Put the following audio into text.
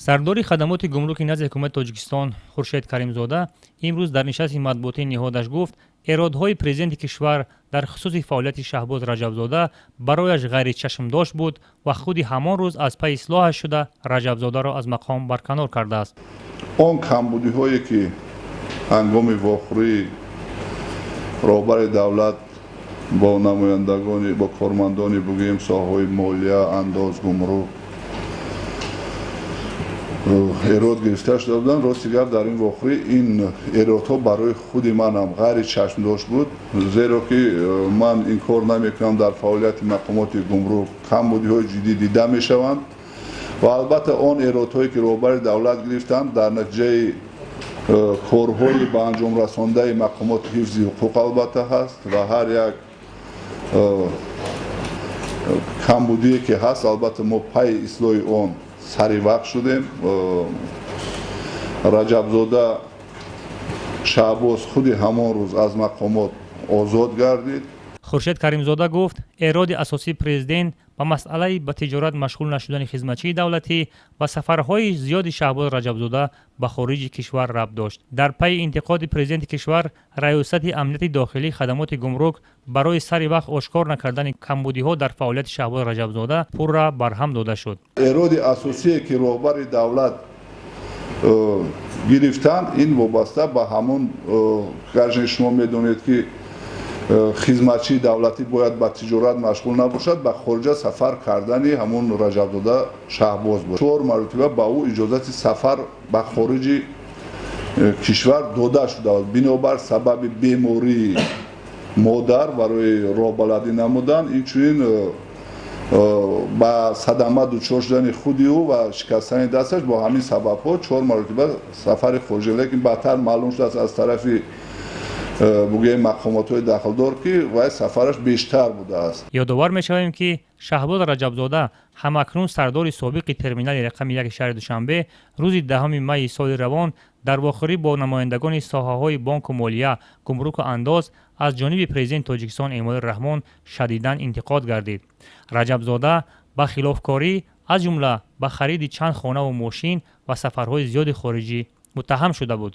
Сардори хадамоти гумруки назди ҳукумати Тоҷикистон Хуршед Каримзода имрӯз дар нишасти матбуотии ниҳодаш гуфт, эродҳои президенти кишвар дар хусуси фаъолияти Шаҳбоз Раҷабзода барояш ғайричашмдошт буд ва худи ҳамон рӯз аз пайи ислоҳаш шуда, Раҷабзодаро аз мақом барканор кардааст. Он камбудиҳое, ки ҳангоми вохӯрии роҳбари давлат бо намояндагони, бо кормандони, бугӯем, соҳаҳои молия, андоз, гумрук эрод гирифта шуда буданд, рости гап, дар ин вохӯрӣ ин эродҳо барои худи манам ғайри чашмдошт буд, зеро ки ман инкор намекунам, дар фаъолияти мақомоти гумрук камбудиҳои ҷиддӣ дида мешаванд ва албатта он эродҳое, ки роҳбари давлат гирифтанд, дар натиҷаи корҳои ба анҷом расондаи мақомоти ҳифзи ҳуқуқ албатта ҳаст ва ҳар як камбудие, ки ҳаст, албатта мо пайи ислоҳи он сари вақт шудем. Раҷабзода Шаҳбоз худи ҳамон рӯз аз мақомот озод гардид. Хуршед Каримзода гуфт, эроди асосии президент ба масъалаи ба тиҷорат машғул нашудани хизматчии давлатӣ ва сафарҳои зиёди Шаҳбоз Раҷабзода ба хориҷи кишвар рабт дошт. Дар пайи интиқоди президенти кишвар, Раёсати амнияти дохилии хадамоти гумрук барои сари вақт ошкор накардани камбудиҳо дар фаъолияти Шаҳбоз Раҷабзода пурра барҳам дода шуд. Эроди асосие, ки роҳбари давлат гирифтанд, ин вобаста ба ҳамон, гарчанде шумо медонед, ки хизматчии давлатӣ бояд ба тиҷорат машғул набошад, ба хориҷа сафар кардани ҳамон Раҷабзода Шаҳбоз буд. Чор маротиба ба ӯ иҷозати сафар ба хориҷи кишвар дода шуда буд, бинобар сабаби бемории модар барои роҳбаладӣ намудан, инчунин ба садама дучор шудани худи ӯ ва шикастани дасташ. Бо ҳамин сабабҳо чор маротиба сафари хориҷӣ, лекин баъдтар маълум шудааст аз тарафи, бугӯем, мақомотҳои дахлдор, ки вай сафараш бештар будааст. Ёдовар мешавем, ки Шаҳбоз Раҷабзода, ҳамакнун сардори собиқи терминали рақами 1 шаҳри Душанбе, рӯзи 10 майи соли равон дар вохӯрӣ бо намояндагони соҳаҳои бонку молия, гумруку андоз аз ҷониби президенти Тоҷикистон Эмомалӣ Раҳмон шадидан интиқод гардид. Раҷабзода ба хилофкорӣ, аз ҷумла ба хариди чанд хонаву мошин ва сафарҳои зиёди хориҷӣ муттаҳам шуда буд.